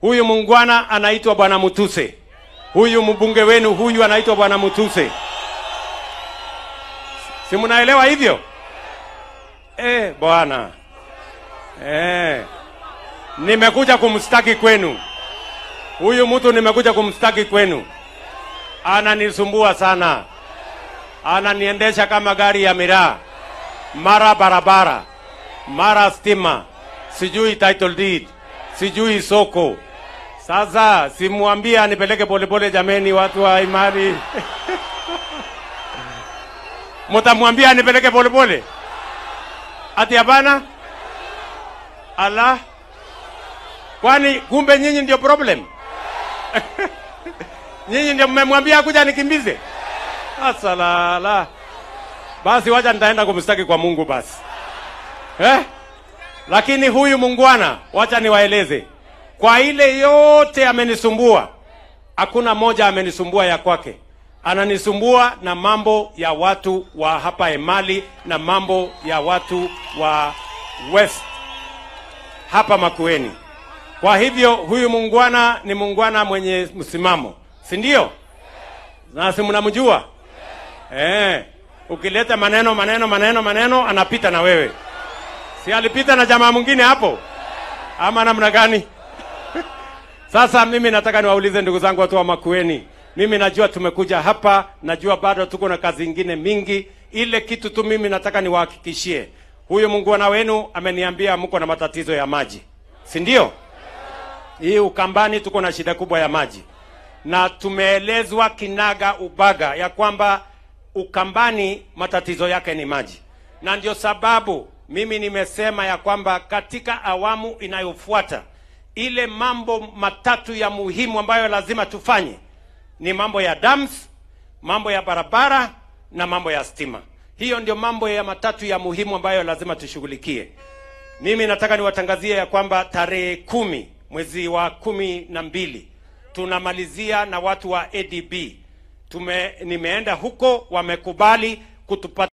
Huyu mungwana anaitwa Bwana Mutuse. Huyu mbunge wenu huyu anaitwa Bwana Mutuse. Si mnaelewa hivyo? Bwana. Nimekuja kumstaki kwenu. Huyu mtu nimekuja kumstaki kwenu. Ananisumbua sana. Ananiendesha kama gari ya miraa. Mara barabara, mara stima, sijui title deed, sijui soko. Sasa simuambie anipeleke polepole jameni, watu wa Imali. Mtamwambia anipeleke polepole? Ati hapana? Ala. Kwani kumbe nyinyi ndio problem? Nyinyi ndio mmemwambia kuja nikimbize? Asalala. Basi wacha nitaenda kumstaki kwa Mungu basi. Lakini huyu mungwana, wacha niwaeleze. Kwa ile yote amenisumbua, hakuna moja amenisumbua ya kwake. Ananisumbua na mambo ya watu wa hapa Emali na mambo ya watu wa West hapa Makueni. Kwa hivyo huyu mungwana ni mungwana mwenye msimamo, si ndio? Na si mnamjua? Ukileta maneno maneno maneno maneno anapita na wewe. Si alipita na jamaa mwingine hapo? Ama namna gani? Sasa mimi nataka niwaulize ndugu zangu watu wa Makueni. Mimi najua tumekuja hapa, najua bado tuko na kazi nyingine mingi. Ile kitu tu mimi nataka niwahakikishie. Huyo mungwana wenu ameniambia mko na matatizo ya maji. Si ndio? Hii Ukambani tuko na shida kubwa ya maji. Na tumeelezwa kinaga ubaga ya kwamba Ukambani matatizo yake ni maji. Na ndio sababu mimi nimesema ya kwamba katika awamu inayofuata ile mambo matatu ya muhimu ambayo lazima tufanye ni mambo ya dams, mambo ya barabara na mambo ya stima. Hiyo ndio mambo ya matatu ya muhimu ambayo lazima tushughulikie. Mimi nataka niwatangazie ya kwamba tarehe 10 mwezi wa 12 tunamalizia na watu wa ADB. Nimeenda huko, wamekubali kutupatia